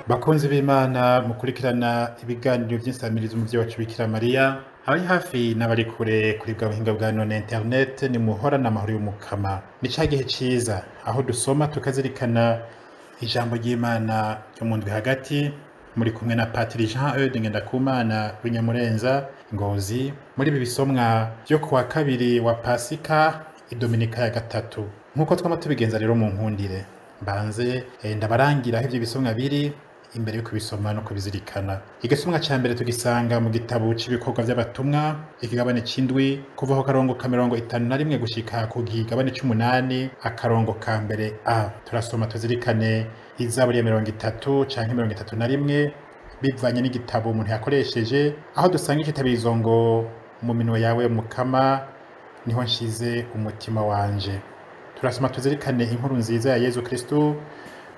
Bakunzi b'Imana mukurikirana ibiganiro vy'insamirizi umuvyeyi wacu Bikira Mariya, abari hafi n'abari kure kuri bwa buhinga bwa none internet, ni muhorana amahoro y'Umukama. Ni ca gihe ciza aho dusoma tukazirikana ijambo ry'Imana ryo mu ndwi hagati. Muri kumwe na Patiri Jean Eudes Ngendakumana w'Inyamurenza, Ngozi, muri ibi bisomwa vyo kuwa kabiri wa Pasika, idominika ya gatatu. Nk'uko twama tubigenza rero, mu nkundire mbanze ndabarangira aho ivyo bisomwa biri imbere yo kubisoma no kubizirikana. Igisomwa ca mbere tugisanga mu gitabo c'ibikorwa vy'abatumwa, ikigabane c'indwi, kuva ku karongo ka 51 gushika ku kigabane c'umunani, akarongo ka mbere a. Turasoma tuzirikane izaburi ya 30 canke 31, bivanye n'igitabo umuntu yakoresheje, aho dusanga ikitabirizo ngo: "Mu minwe yawe Mukama niho nshize umutima wanje." Turasoma tuzirikane inkuru nziza ya Yezu Kristu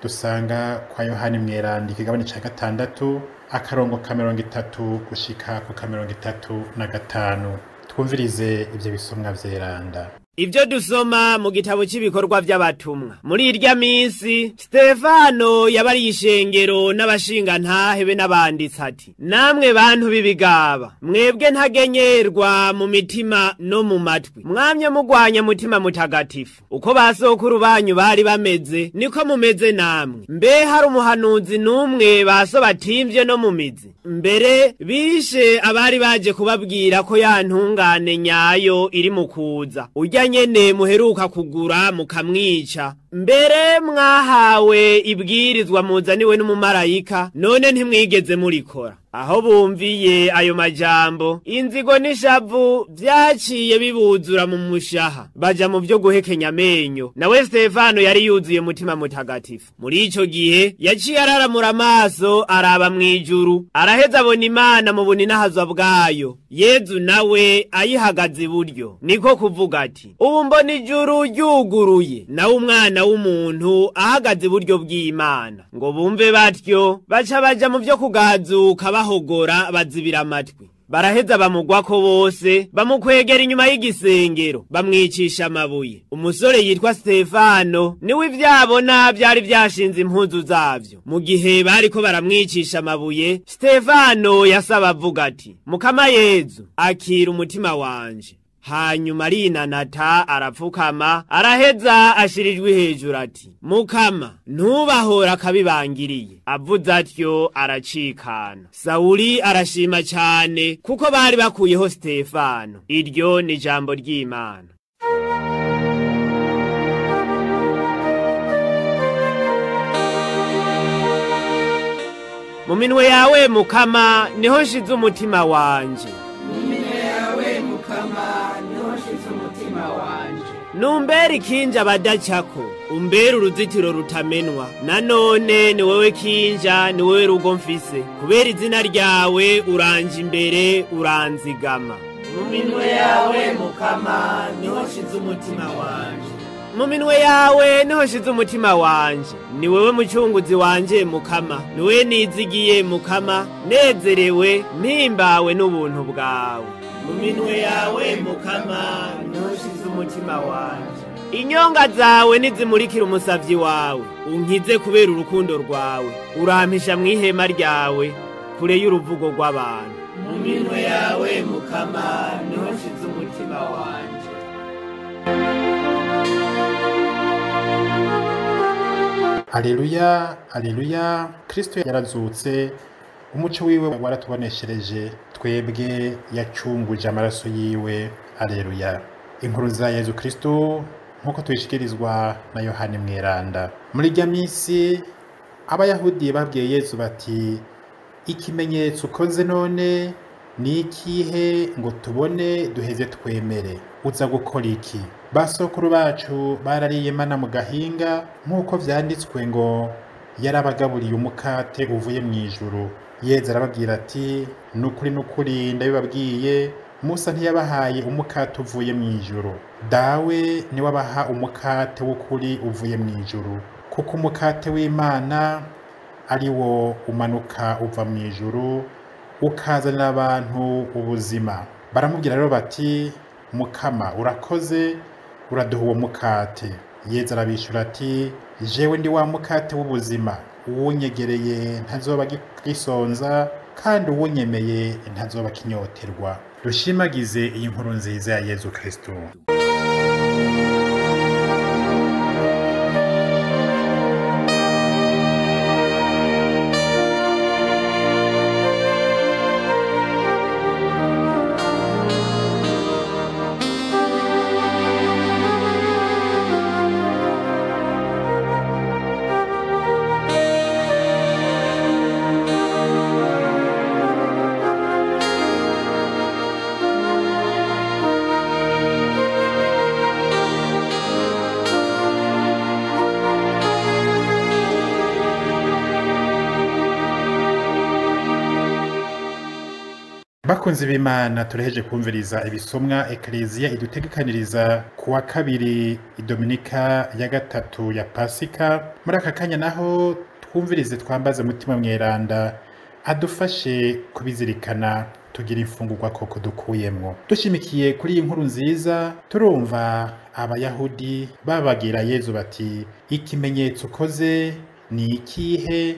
dusanga kwa Yohani Mweranda, ikigabane ca gatandatu, akarongo ka 30 gushika ku ka 35. Twumvirize ivyo bisomwa vyeranda. Ibyo dusoma mu gitabo cy'ibikorwa by'abatumwa. Muri irya minsi, Stefano yabariye ishengero n'abashingantahe be n'abanditsi ati: "Namwe bantu b'ibigaba, mwebwe ntagenyerwa mu mitima no mu matwi, mwamye mugwanya Mutima Mutagatifu. Uko basokuru banyu bari bameze, niko mumeze namwe. Mbe hari umuhanuzi n'umwe baso batimvye no mu mizi? Mbere bishe abari baje kubabwira ko ya ntungane nyayo iri mu kuza, urya nyene muheruka kugura mukamwica. Mbere mwahawe ibwirizwa muzaniwe n'umumarayika, none ntimwigeze murikora." Aho bumviye ayo majambo, inzigo n'ishavu vyaciye bibuzura mu mushaha, baja mu vyo guhekenya amenyo. Nawe Stefano yari yuzuye Mutima Mutagatifu. Muri ico gihe yaciye araramura amaso, araba mw'ijuru, araheza abona Imana mu buninahazwa bwayo, Yezu nawe ayihagaze iburyo. Niko kuvuga ati: "Ubu mbona ijuru ryuguruye, nawe Umwana w'umuntu ahagaze iburyo bw'Imana." Ngo bumve batyo, baca baja mu vyo kugazuka, bahogora, bazibira amatwi. Baraheza bamugwako bose, bamukwegera inyuma y'igisengero, bamwicisha amabuye. Umusore yitwa Stefano niwe ivyabona vyari vyashinze impuzu zavyo. Mu gihe bariko baramwicisha amabuye, Stefano yasaba avuga ati: "Mukama Yezu, akira umutima wanje." Hanyuma arinanata, arapfukama, araheza ashira ijwi hejuru ati: "Mukama, ntubahora akabibangiriye." Avuze atyo aracikana. Sawuli arashima cane kuko bari bakuyeho Stefano. Iryo ni ijambo ry'Imana. Mu minwe yawe Mukama niho nshize umutima wanje. Mu minwe yawe Mukama niho nshize umutima wanje. Numbera ikinja badacako, umbera uruzitiro rutamenwa. Nanone ni wewe kinja, ni wewe rugo mfise. Kubera izina ryawe uranje imbere, uranzigama. Mu minwe yawe Mukama niho nshize umutima wanje. Mu minwe yawe niho nshize umutima wanje. Ni wewe mucunguzi wanje Mukama, ni wewe nizigiye Mukama, nezerewe mpimbawe n'ubuntu bwawe. Mu minwe yawe Mukama niho nshize umutima wanje. Inyonga zawe nizimurikira umusavyi wawe, unkize kubera urukundo rwawe. Urampisha mw'ihema ryawe, kure y'uruvugo rw'abantu. Mu minwe yawe Mukama niho nshize umutima wanje. Aleluya, aleluya, Kristo yarazutse, umuco wiwe waratuboneshereje, twebwe yacunguje amaraso yiwe. Aleluya. Inkuru za Yezu Kristo nk'uko tuyishikirizwa na Yohani Mweranda. Muri irya minsi Abayahudi babwiye Yezu bati: "Ikimenyetso ukoze none ni ikihe ngo tubone duheze twemere? Uza gukora iki? Basokuru bacu barariye mana mu gahinga, nk'uko vyanditswe ngo: 'Yarabagaburiye umukate uvuye mu ijuru.'" Yezu arababwira ati: "Nukuri, nukuri, ndabibabwiye, Musa ntiyabahaye umukate uvuye mu ijuru. Dawe niwe abaha umukate w'ukuri uvuye mu ijuru, kuko umukate w'Imana ari wo umanuka uva mu ijuru ukazanira abantu ubuzima." Baramubwira rero bati: "Mukama, urakoze, uraduha uwo mukate." Yezu arabishura ati: Jewe ndi wa mukate w'ubuzima, uwunyegereye ntazoba gisonza, kandi uwunyemeye ntazoba akinyoterwa. Dushimagize iyi nkuru nziza ya Yezu Kristo. Bakunzi b'Imana, tureheje kumviriza ibisomwa Ekleziya idutegekaniriza kuwa kabiri, Idominika ya gatatu ya Pasika. Muri aka kanya naho twumvirize, twambaze Mutima Mweranda adufashe kubizirikana, tugira imfungurwa koko dukuyemwo. Dushimikiye kuri iyi nkuru nziza, turumva Abayahudi babagira Yezu bati: ikimenyetso ukoze ni ikihe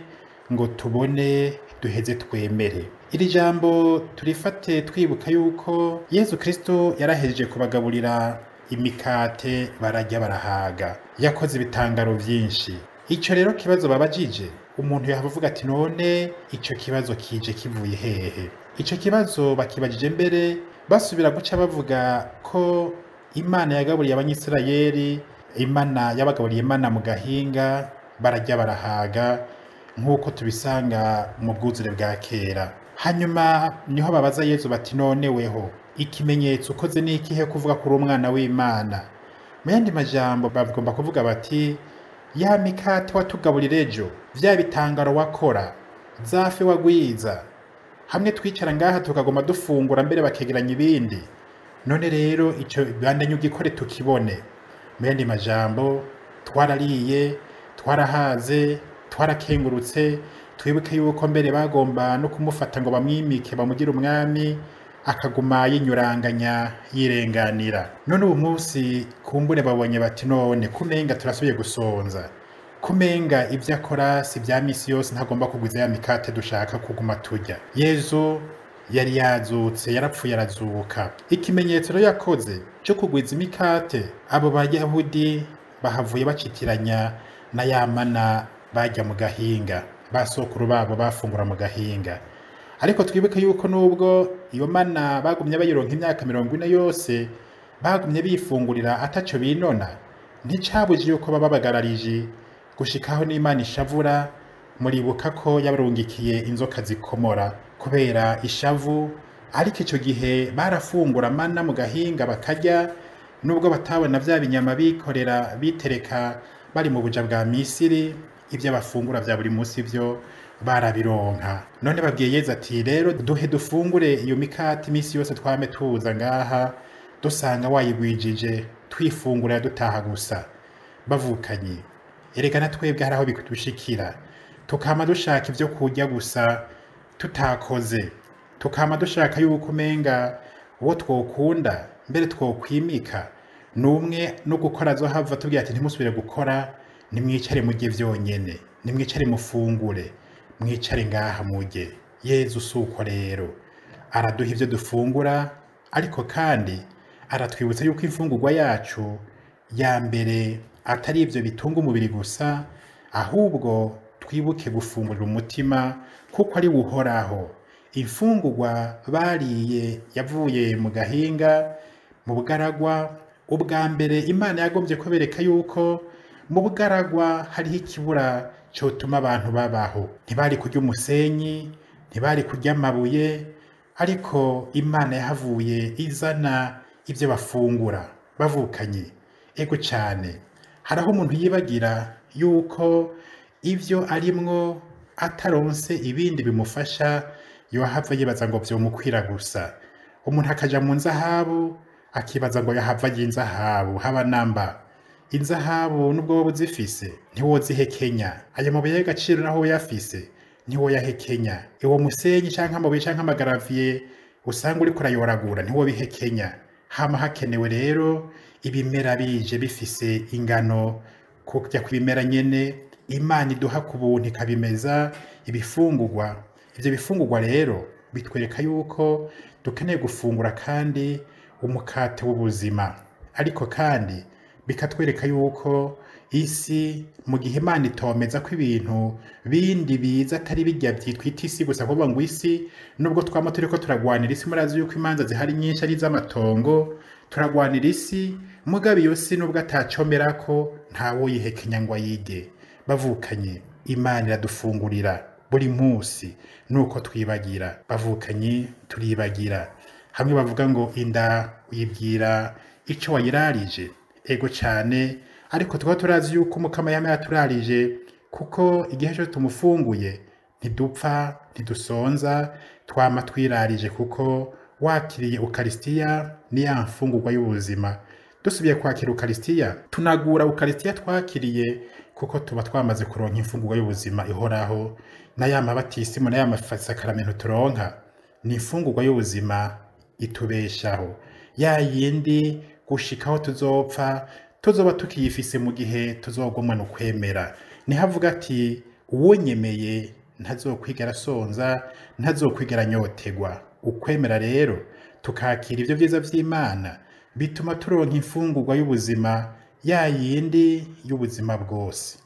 ngo tubone duheze twemere? Iri jambo turifate twibuka yuko Yezu Kristo yarahejeje kubagaburira imikate, bararya barahaga, yakoze ibitangaro vyinshi. Ico rero kibazo babajije, umuntu yahava avuga ati: none ico kibazo kije kivuye hehe? Ico kibazo bakibajije mbere basubira guca bavuga ko Imana yagaburiye Abanyisirayeli, Imana yabagaburiye imana mu gahinga, bararya barahaga, nk'uko tubisanga mu bwuzure bwa kera. Hanyuma niho babaza Yezu bati: none weho ikimenyetso ukoze ni ikihe kuvuga kuri umwana w'Imana? Mu yandi majambo bagomba kuvuga bati: ya mikate watugaburira ejo, vya bitangaro wakora, zafe wagwiza, hamwe twicara ngaha tukagoma dufungura, mbere bakegeranya ibindi, none rero ico bandanye ugikore tukibone. Mu yandi majambo, twarariye, twarahaze, twarakengurutse. Twibuke yuko mbere bagomba no kumufata ngo bamwimike bamugire umwami, akaguma yinyuranganya yirenganira. None ubu munsi kumbure babonye bati: none kumenga turasubiye gusonza, kumenga ibyo akora si bya misi yose, ntagomba kugwiza ya mikate dushaka kuguma turya. Yezu yari yazutse, yarapfuye arazuka. Ikimenyetso rero yakoze cyo kugwiza imikate, abo Bayahudi bahavuye bacitiranya na ya mana bajya mu gahinga, basokuru babo bafungura mu gahinga. Ariko twibuke yuko nubwo iyo mana bagumye bayironka imyaka 40 yose, bagumye bifungurira ataco binona, nticabuje yuko baba bagararije gushikaho n'Imana ishavura. Muribuka ko yabarungikiye inzoka zikomora kubera ishavu, ariko ico gihe barafungura mana mu gahinga bakarya, nubwo batabona vya binyama bikorera bitereka bari mu buja bwa Misiri, ibyo bafungura vya buri munsi byo barabironka. None babwiye Yezu ati: rero duhe dufungure iyo mikate imisi yose, twame tuza ngaha dusanga wayigwijije, twifungura dutaha gusa. Bavukanye, erega na twebwe hari aho bikudushikira tukama dushaka ibyo kurya gusa tutakoze, tukama dushaka yuko umenga uwo twokunda mbere twokwimika numwe no gukora azohava tubwira ati: ntimusubire gukora, nimwicare murye vyonyene, nimwicare mufungure, mwicare ngaha murye. Yezu suko rero araduha ivyo dufungura, ariko kandi aratwibutsa yuko imfungurwa yacu ya mbere atari ivyo bitunga umubiri gusa, ahubwo twibuke gufungurira umutima, kuko ari uhoraho. Imfungurwa bariye yavuye mu gahinga, mu bugaragwa. Ubwa mbere Imana yagombye kubereka yuko mu bugaragwa hariho ikibura cotuma abantu babaho. Ntibari kurya umusenyi, ntibari kurya amabuye, ariko Imana yahavuye izana ibyo bafungura. Bavukanye, ego cyane, hari aho umuntu yibagira yuko ibyo arimwo ataronse ibindi bimufasha, yohava yibaza ngo vyomukwira gusa. Umuntu akaja mu nzahabu akibaza ngo yahava y'inzahabu, haba namba. Inzahabu nubwo woba uzifise ntiwozihekenya, ayo mabuye y'agaciro naho uyafise ntiwoyahekenya, uwo musenyi canke amabuye canke amagaraviye usanga uriko urayoragura ntiwobihekenya. Hama hakenewe rero ibimera bije bifise ingano kujya kw'ibimera nyene Imana iduha ku buntu ikabimeza ibifungurwa. Ivyo bifungurwa rero bitwereka yuko dukeneye gufungura kandi umukate w'ubuzima, ariko kandi bikatwereka yuko isi mu gihe Imana itomeza ko ibintu bindi biza atari bijya byitwita isi gusa, kuvuga ngo isi nubwo twama turiko turagwanira isi, murazi yuko imanza zihari nyinshi ari iz'amatongo, turagwanira isi, mugabo iyo si nubwo atacomerako ntawoyihekenya ngo ayige. Bavukanye, Imana iradufungurira buri munsi nuko twibagira. Bavukanye, turibagira. Hamwe bavuga ngo inda uyibwira ico wayirarije, ego cane, ariko tukaba turazi yuko Umukama yama yaturarije, kuko igihe cose tumufunguye ntidupfa, ntidusonza, twama twirarije, kuko wakiriye Ukaristiya ni ya mfungurwa y'ubuzima. Dusubiye kwakira Ukaristiya, tunagura Ukaristiya twakiriye, kuko tuba twamaze kuronka imfungurwa y'ubuzima ihoraho, na ya mabatisimu na ya masakaramentu turonka ni imfungurwa y'ubuzima itubeshaho, ya yindi gushikaho tuzopfa tuzoba tukiyifise mu gihe tuzogomwa no kwemera. Niho avuga ati uwonyemeye ntazokwigera asonza, ntazokwigera anyotegwa. Ukwemera rero tukakira ivyo vyiza vy'Imana bituma turonka imfungurwa y'ubuzima, ya yindi y'ubuzima bwose.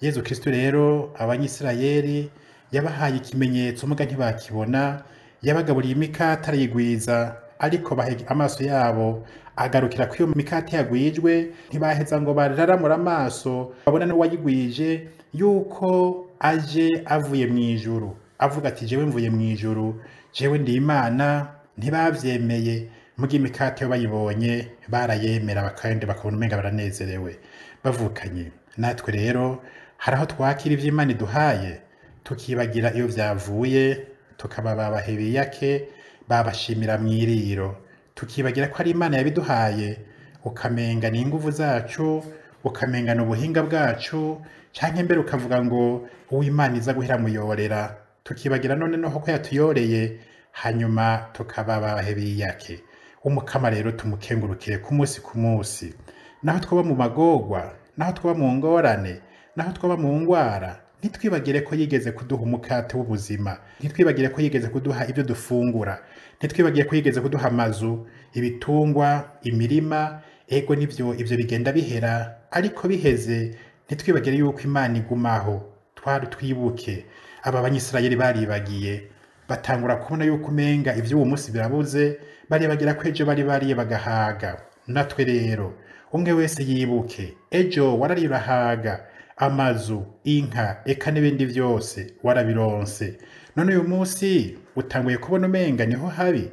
Yezu Kristo rero abanyisirayeli yabahaye ikimenyetso muga ntibakibona, yabagaburiye imikate arayigwiza, ariko amaso yabo agarukira ko iyo mikate yagwijwe, ntibaheza ngo bararamura amaso babona n'uwayigwije yuko aje avuye mu ijuru, avuga ati jewe mvuye mu ijuru, jewe ndi Imana. Ntibavyemeye, muga imikate yo bayibonye barayemera, bakandi bakabona umenga baranezerewe. Bavukanye, natwe rero hari aho twakira ivyo Imana iduhaye tukibagira iyo vyavuye, tukaba babahebiyake babashimira mw'iriro, tukibagira ko ari Imana yabiduhaye, ukamenga ni inguvu zacu, ukamenga ni ubuhinga bwacu, canke mbere ukavuga ngo uw'Imana iza guhera muyorera, tukibagira none noho ko yatuyoreye, hanyuma tukaba babahebiyake. Umukama rero tumukengurukire ku munsi ku munsi, naho twaba mu magorwa, naho twaba mu ngorane, naho twaba mu ngwara, ntitwibagire ko yigeze kuduha umukate w'ubuzima, ntitwibagire ko yigeze kuduha ibyo dufungura, ntitwibagire ko yigeze kuduha amazu, ibitungwa, imirima. Ego nivyo ivyo bigenda bihera, ariko biheze ntitwibagire yuko Imana igumaho. Twari twibuke aba banyisirayeli baribagiye, batangura kubona yuko umenga ivy'uwo munsi birabuze, baribagira ko ejo bari bariye bagahaga. Natwe rero umwe wese yibuke ejo warariye urahaga, amazu, inka, eka n'ibindi vyose warabironse, none uyu munsi utanguye kubona umenga niho habi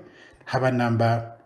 haba namba,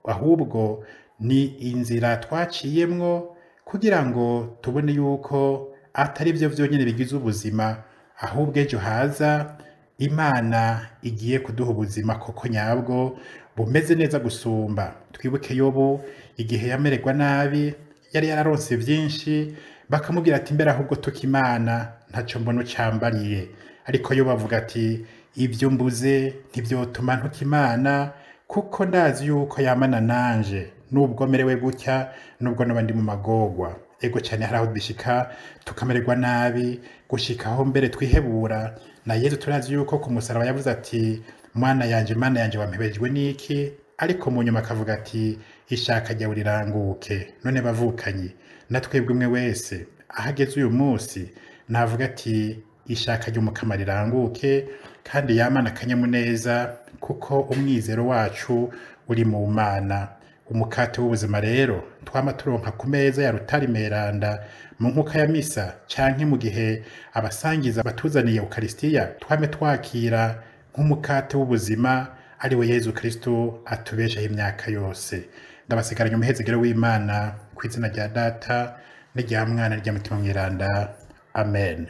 ahubwo ni inzira twaciyemwo kugira ngo tubone yuko atari vyo vyonyene bigize ubuzima, ahubwo ejo haza Imana igiye kuduha ubuzima koko nyabwo bumeze neza gusumba. Twibuke Yobu igihe yamererwa nabi, yari yararonse vyinshi, bakamubwira ati mbere ahubwo tuka Imana ntaco mbona ucambariye, ariko Yobu avuga ati ibyo mbuze ntivyotuma ntuka Imana, kuko ndazi yuko yamana nanje nubwo merewe gutya, nubwo noba ndi mu magorwa. Ego cane hari aho bishika tukamererwa nabi, gushikaho mbere twihebura. Na Yezu turazi yuko ku musaraba yavuze ati mwana yanje, mana yanje wampebejwe niki, ariko mu nyuma akavuga ati ishaka ryawe riranguke. None bavukanyi, natwebwe umwe wese ahageze uyu munsi navuga ati ishaka ry'Umukama riranguke, kandi yamana akanyamuneza, kuko umwizero wacu uri mu Mana. Umukate w'ubuzima rero twama turonka ku meza ya Rutari Meranda mu nkuka ya misa, canke mu gihe abasangiza batuzaniye Ukaristiya, twame twakira nk'umukate w'ubuzima ari we Yezu Kristo atubeshaho imyaka yose. Ndabasigaranye umuhezegero w'Imana ku izina rya Data n'irya Mwana n'irya Mutima Mweranda. Amen.